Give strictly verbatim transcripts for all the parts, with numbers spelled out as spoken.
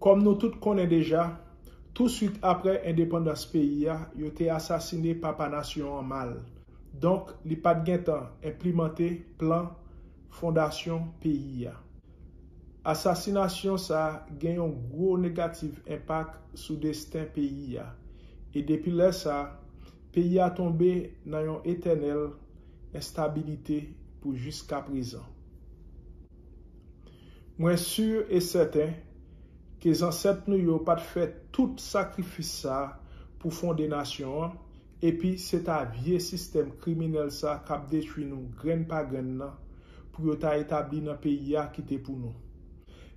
Kòm nou tout konnen deja, touswit apre endepandans peyi a, yo te asasine papa nasyon an mal. Donk, li pa t gentan enplimante plan fondasyon peyi a. Asasinasyon sa a gen yon gwo negatif enpak sou desten peyi a. E depi lè sa a, peyi a tonbe nan yon etènèl enstabilite pou jiskaprezan. Mwen si e sèten ke zansèt nou yo pa t fè tout sakrifis sa a pou fonde nasyon an, epi se ta vye sistèm kriminèl sa k ap detwi nou grenn pa grenn nan pou yo ta etabli nan peyi a ki te pou nou.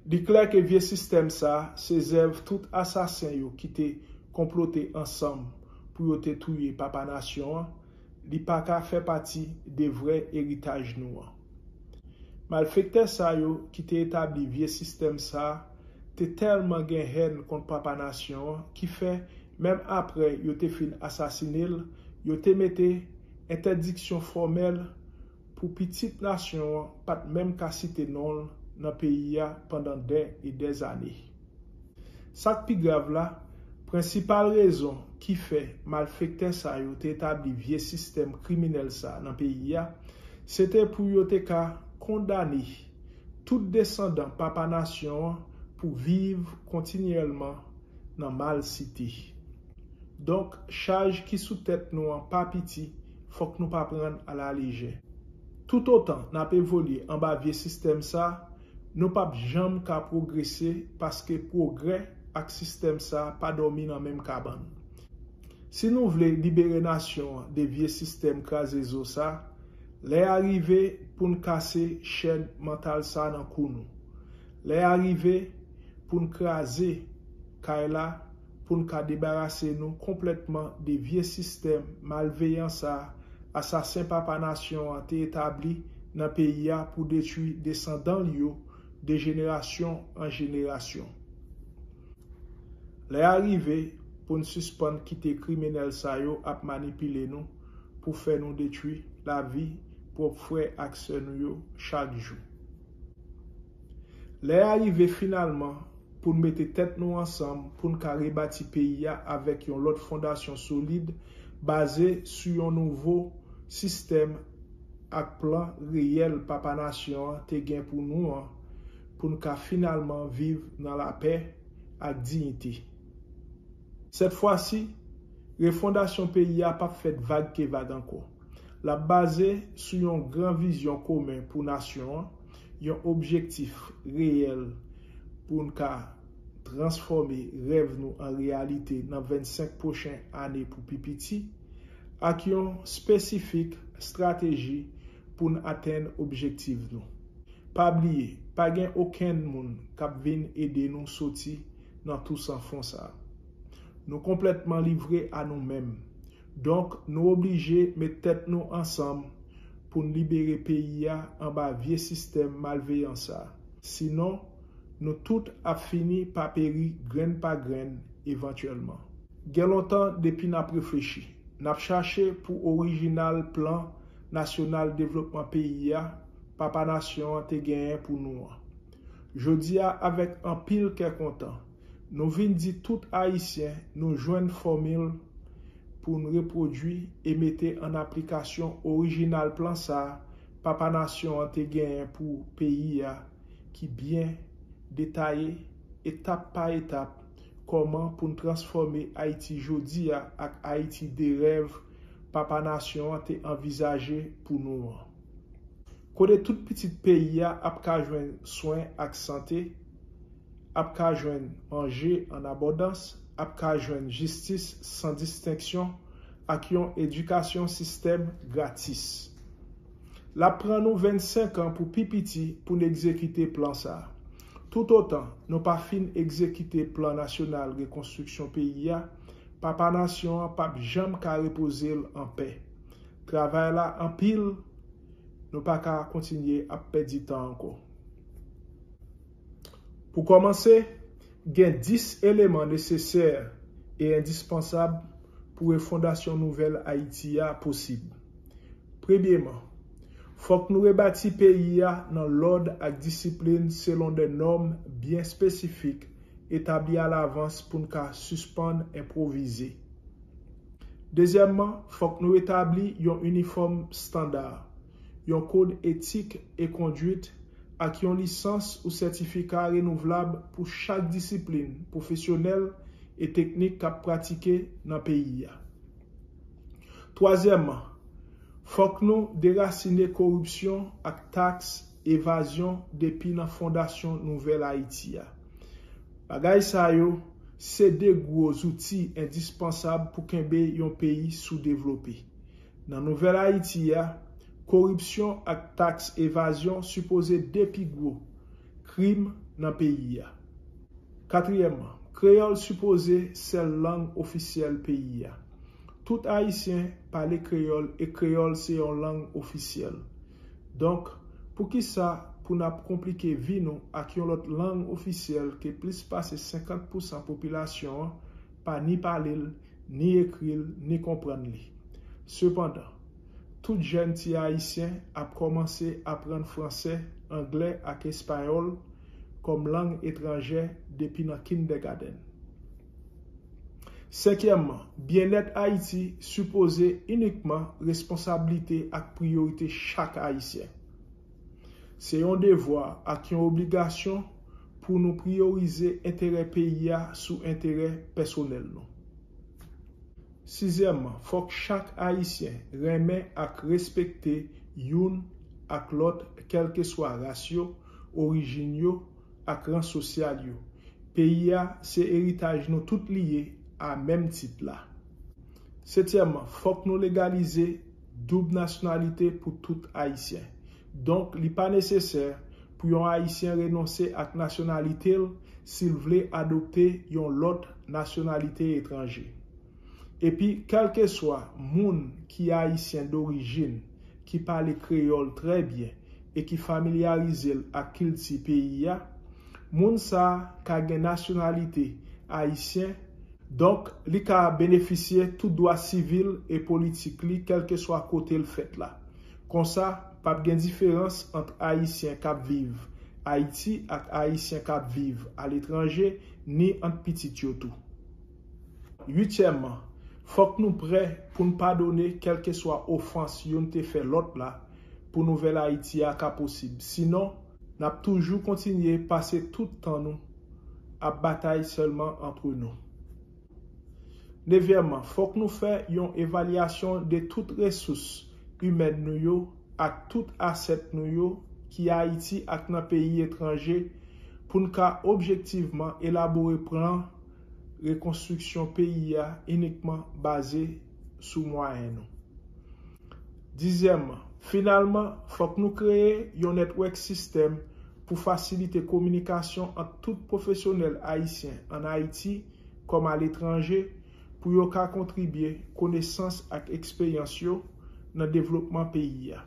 Li klè ke vye sistèm sa se zèv tout asasen yo ki te konplote ansanm pou yo te touye papa nasyon an, li pa ka fè pati de vrè eritaj nou an. Malfektè sa yo ki te etabli vye sistèm sa a te tèlman gen hèn kont papa nasyon an ki fè, menm apre yo te fin asasine l, yo te mete entèdiksyon fòmèl pou pitit nasyon an pa t menm ka site non l nan peyi a pandan dè e dèzane. Sa k pi grav la, prensipal rezon ki fè malfektè sa yo te etabli vye sistèm kriminèl sa nan peyi a, se te pou yo te ka kondane tout desandan papa nasyon an pou viv kontinyèlman nan malsite. Donk, chaj ki sou tèt nou an pa piti, fòk nou pa pran l alalejè. Toutotan n ap evolye anba vye sistèm sa, nou p ap janm ka pwogrese paske pwogrè ak sistèm sa pa dòmi nan menm kabann. Si nou vle libere nasyon an de vye sistèm kraze zo sa, lè a rive pou n kase chèn mantal sa nan kou nou. Lè a rive pou n kraze kay la pou n ka debarase nou konplètman de vye sistèm malveyan sa asasen papa nasyon an te etabli nan peyi a pou detwi desandan l yo de jenerasyon an jenerasyon. Lè a rive pou n sispann kite kriminèl sa yo ap manipile nou pou fè nou detwi lavi pwòp frè ak sè nou yo chak jou. Lè a rive finalman pou n mete tèt nou ansanm pou n ka rebati peyi a avèk yon lòt fondasyon solid baze sou yon nouvo sistèm ak plan reyèl papa nasyon an te gen pou nou an, pou n ka finalman viv nan lapè ak diyite. Sèt fwa si, refondasyon peyi a p ap fèt vag ke vag ankò. L ap baze sou yon gran vizyon komen pou nasyon an, yon objektif reyèl pou n ka transfòme rèv nou an reyalite nan vennsenk pwochen ane pou pi piti, ak yon espesifik estrateji pou n atenn objektif nou. Pa bliye, pa gen okenn moun k ap vin ede nou soti nan tou san fon sa. Nou konplètman livre a nou menm. Donk, nou oblije met tèt nou ansanm pou n libere peyi a anba vye sistèm malveyan sa. Sinon, nou tout ap fini pa peri grenn pa grenn evantyèlman. Gen lontan depi n ap reflechi, n ap chache pou orijinal plan nasyonal devlopman peyi a papa nasyon an te genyen pou nou an. Jodi a, avèk anpil kè kontan, nou vin di tout Ayisyen nou jwenn fòmil pou n repwodui e mete an aplikasyon orijinal plan sa a papa nasyon an te genyen pou peyi a ki byen detaye, etap pa etap, kòman pou n transfòme Ayiti jodi a ak Ayiti de rèv papa nasyon an te anvizaje pou nou an. Kote tout pitit peyi a ap ka jwenn swen ak sante, ap ka jwenn manje an abondans, ap ka jwenn jistis san distenksyon ak yon edikasyon sistèm gratis. L ap pran nou vennsenk an pou pi piti pou n egzekite plan sa a. Toutotan nou pa fin egzekite plan nasyonal rekonstriksyon peyi a, papa nasyon an p ap janm ka repoze l anpè. Travay la anpil, nou pa ka kontinye ap pèdi tan ankò. Pou kòmanse, gen dis eleman nesesè e endispansab pou refondasyon nouvèl Ayiti a posib. Premyeman, fòk nou rebati peyi a nan lòd ak disiplin selon de nòm byen espesifik etabli alavans pou n ka sispann enpwovize. Dezyèmman, fòk nou etabli yon inifòm estanda, yon kòd etik e kondwit ak yon lisans ou sètifika renouvlab pou chak disiplin pwofesyonèl e teknik k ap pratike nan peyi a. Twazyèmman, fòk nou derasine koripsyon ak taks evazyon depi nan fondasyon Nouvèl Ayiti a. Bagay sa yo se de gwo zouti endispansab pou kenbe yon peyi soudevlope. Nan Nouvèl Ayiti a, koripsyon ak taks evazyon sipoze de pi gwo krim nan peyi a. Katriyèmman, kreyòl sipoze sèl lang ofisyèl peyi a. Tout Ayisyen pale kreyòl e kreyòl se yon lang ofisyèl. Donk, poukisa pou n ap konplike vi nou ak yon lòt lang ofisyèl ke plis pase senkant pousan popilasyon an pa ni pale l, ni ekri l, ni konprann li? Sepandan, tout jèn ti Ayisyen ap kòmanse aprann fransè, anglè ak espayòl kòm lang etranjè depi nan kindègadenn. Senkyèmman, byennèt Ayiti sipoze inikman responsablite ak priyorite chak Ayisyen. Se yon devwa ak yon obligasyon pou nou priyorize enterè peyi a sou enterè pèsonèl nou. Sizyèmman, fòk chak Ayisyen renmen ak respekte youn ak lòt, kèlkeswa ras yo, orijin yo ak ran sosyal yo. Peyi a se eritaj nou tout li ye a menm tit la. Setyèmman, fòk nou legalize doub nasyonalite pou tout Ayisyen. Donk, li pa nesesè pou yon Ayisyen renonse ak nasyonalite l si l vle adopte yon lòt nasyonalite etranje. Epi, kèlkeswa moun ki Ayisyen dorijin, ki pale kreyòl trè byen e ki familyarize l ak kilti peyi a, moun sa a ka gen nasyonalite ayisyen, donk, li ka benefisye tout dwa sivil e politik li kèlkeswa kote l fèt la. Konsa, p ap gen diferans ant Ayisyen k ap viv Ayiti ak Ayisyen k ap viv aletranje, ni ant pitit yo tou. Uityèmman, fòk nou prè pou n padone kèlkeswa ofans youn te fè lòt la pou Nouvèl Ayiti a ka posib. Sinon, n ap toujou kontinye pase tout tan nou ap batay sèlman antre nou. Nevyèmman, fòk nou fè yon evalyasyon de tout resous imèn nou yo ak tout asèt nou yo ki Ayiti ak nan peyi etranje pou n ka objektivman elabore plan rekonstriksyon peyi a inikman baze sou mwayen nou. Dizyèmman, finalman, fòk nou kreye yon netwòk sistèm pou fasilite kominikasyon ant tout pwofesyonèl ayisyen ann Ayiti kòm aletranje pou yo ka kontribye konesans ak eksperyans yo nan devlopman peyi a.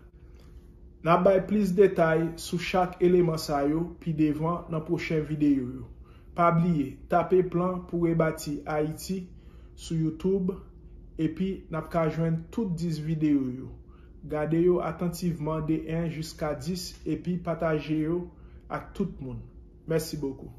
N ap bay plis detay sou chak eleman sa yo pi devan nan pwochen videyo yo. Pa bliye, tape Plan pou Rebati Ayiti sou YouTube, epi n ap ka jwenn tout dis videyo yo. Gade yo atantivman de en jiska dis epi pataje yo ak tout moun. Mèsi bokou.